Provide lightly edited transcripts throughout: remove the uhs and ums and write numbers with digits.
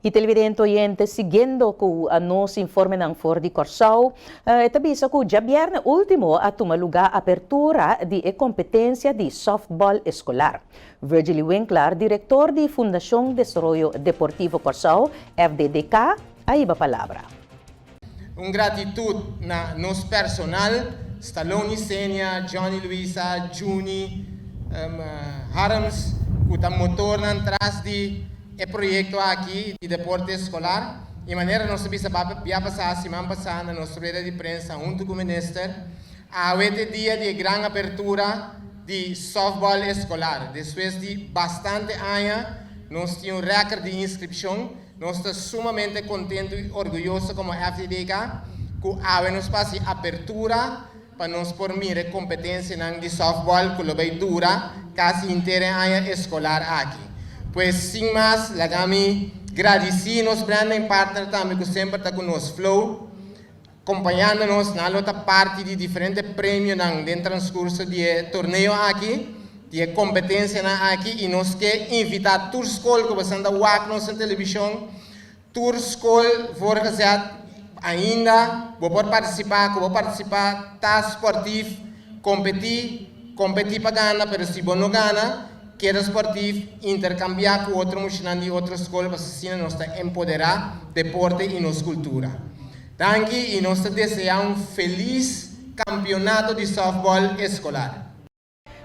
I televidente oyente, siguiendo ku nos informenan for di Kòrsou, e ta bisa ku djabièrnè último a tuma lugá apertura di e kompetensia di sòftbòl eskolar. Virgily Winklaar, direktor di Fundashon Desaroyo Deportivo Kòrsou, FDDK, a hiba palabra. Un gratitut na nos personal, Stallone Senia, Johnny Luisa, Juni Harms ku ta motornan tras di e proyekto aki di deporte eskolar. I manera nos a bisa bia pasá, siman pasá na nos rueda di prensa huntu ku minister, awe ta e dia di e gran apertura di sòftbòl eskolar. Despues di bastante aña nos tin un rèkòrt di inskripshon. Nos ta sumamente kontentu i orguyoso komo FDDK ku awe nos pa hasi apertura pa nos por mira e kompetensianan di sòftbòl ku lo bai dura kasi henter e aña eskolar aki. Pues sin mas laga mi gradisí nos branding partner tambe ku semper ta ku nos Flow kompañando nos. Nan lo ta parti di diferente premionan den transkurso di e torneo aki, di e kompetensianan aki i nos ke invitá tur skol ku boso ta wak nos na televishon, tur skol voorgezet ainda bo por partisipá, ku bo partisipá ta sportief, kompetí, kompetí pa gana, pero si bo no gana, keda sportief, interkambiá ku otro muchanan di otro skol pasobra asina nos ta empoderá deporte i nos kultura. Danki y nos ta desea un feliz campeonato di softball escolar.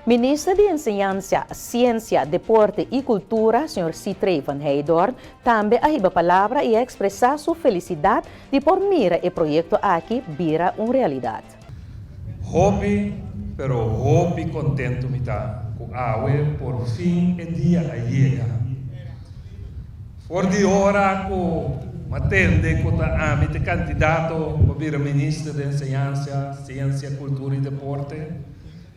Minister di Enseñansa, Siensia, Deporte y Cultura, señor Sithree van Heydoorn, tambe a hiba palabra y a expresa su felicidad di por mira e proyecto aki bira un realidad. Hopi, pero hopi contento mi ta cu awe por fin e dia a yega. For di ora ku m'a tende ku ta ami t'e kandidato pa bira minister di Enseñansa, Siensia, Kultura i Deporte,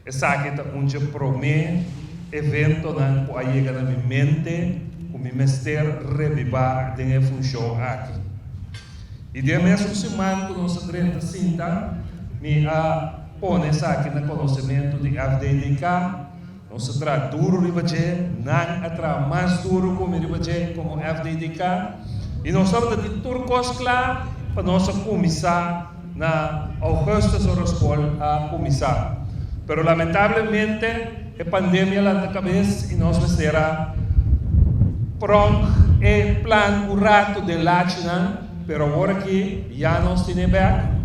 esaki ta un dje promé eventonan ku a yega na mi mente ku mi mester rebibá den e funshon aki. I den e mesun siman ku nos a drenta sinta, mi a pone esaki na konosementu di FDDK. Nos a traha duru riba dje, nan a traha mas duru ku mi riba dje komo FDDK i nos tabata tin tur kos kla pa nos a kuminsá na ougùstus ora skol a kuminsá. Pero lamentablemente e pandemia lanta kabes i nos mester a pronk e plan un ratu den lachinan, pero awor aki ya nos tine bèk.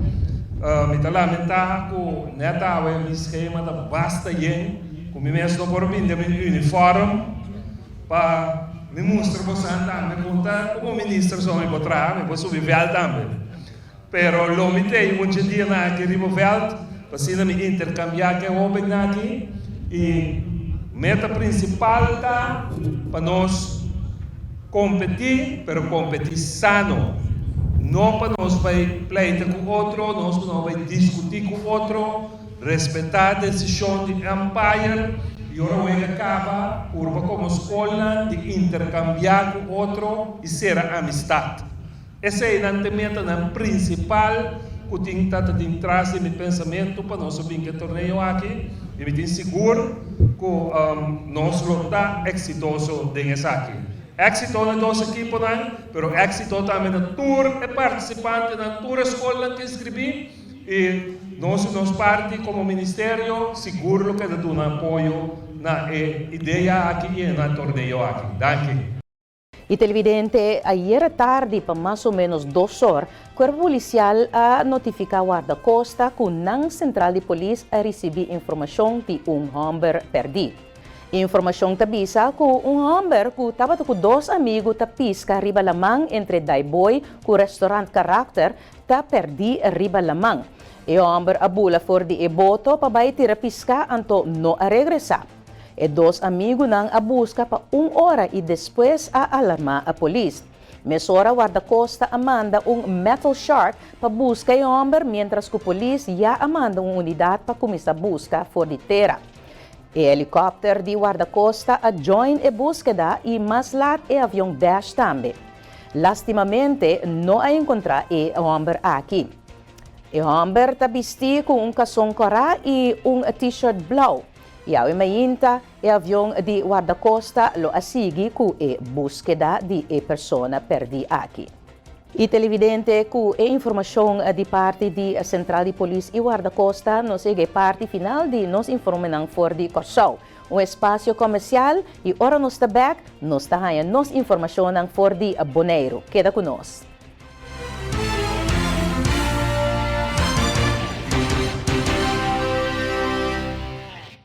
Mi ta lamentá ku nèt awe mi skema ta basta yen ku mi mes no por bini den mi uniform pa mi mustra bosan tambe ku ta komo minister so mi por traha, mi por subi vèlt tambe. Pero lo mi tei un dje dianan aki riba vèlt pa asina mi interkambiá ku e hóbennan aki i meta prinsipal ta pa nos Kompetí, pero kompetí sano. No pa nos bai pleita ku otro, nos ku no bai diskutí ku otro, respetá desishon di umpire i ora wega kaba, purba komo skolnan di interkambiá ku otro i sera amistat. Eseinan ta e metanan prinsipal ku tin ta ta tin tras di mi pensamentu pa nos a bin ku e torneo aki i mi tin sigur ku nos lo ta eksitoso den esaki. Éksito na dos ekiponan, pero éksito tambe na tur e partisipantenan, tur e skolnan ku inskribí i nos di nos parti komo ministerio sigur lo keda duna apoyo na e idea aki i na e torneo aki. Danki. E televidente ayera tardi pa mas o menos 2 or, Cuerpo Policial a notifica Guardacosta cu nan central di polis a ricibi informacion di un homber perdi. Informacion ta bisa cu un homber cu tabata cu dos amigo ta pisca riba laman entre Daaibooi cu restaurant Karakter ta perdi riba laman. E homber a bula for di e boto pa bay tira pisca, anto no a regresa. E dos amigunan a buska pa un ora i despues a alarmá a polis. Mesora Wardakosta a manda un metal shark pa buska e hòmber miéntras ku polis ya a manda un unidat pa kuminsá buska for di tera. E helikòpter di Wardakosta a join e búskeda i mas lat e avion Dash tambe. Lastimamente no a enkontrá e hòmber aki. E hòmber ta bistí ku un kason kòrá i un t-shirt blou. I awe mainta e avion di Wardakosta lo a sigui ku e búskeda di e persona pèrdí aki. I televidente, ku e informashon di parti di Sentral di Polis i Wardakosta nos yega e parti final di nos informenan for di Kòrsou. Un espasio komersial i ora nos ta bèk nos ta haña nos informashonnan for di Boneiru. Keda ku nos.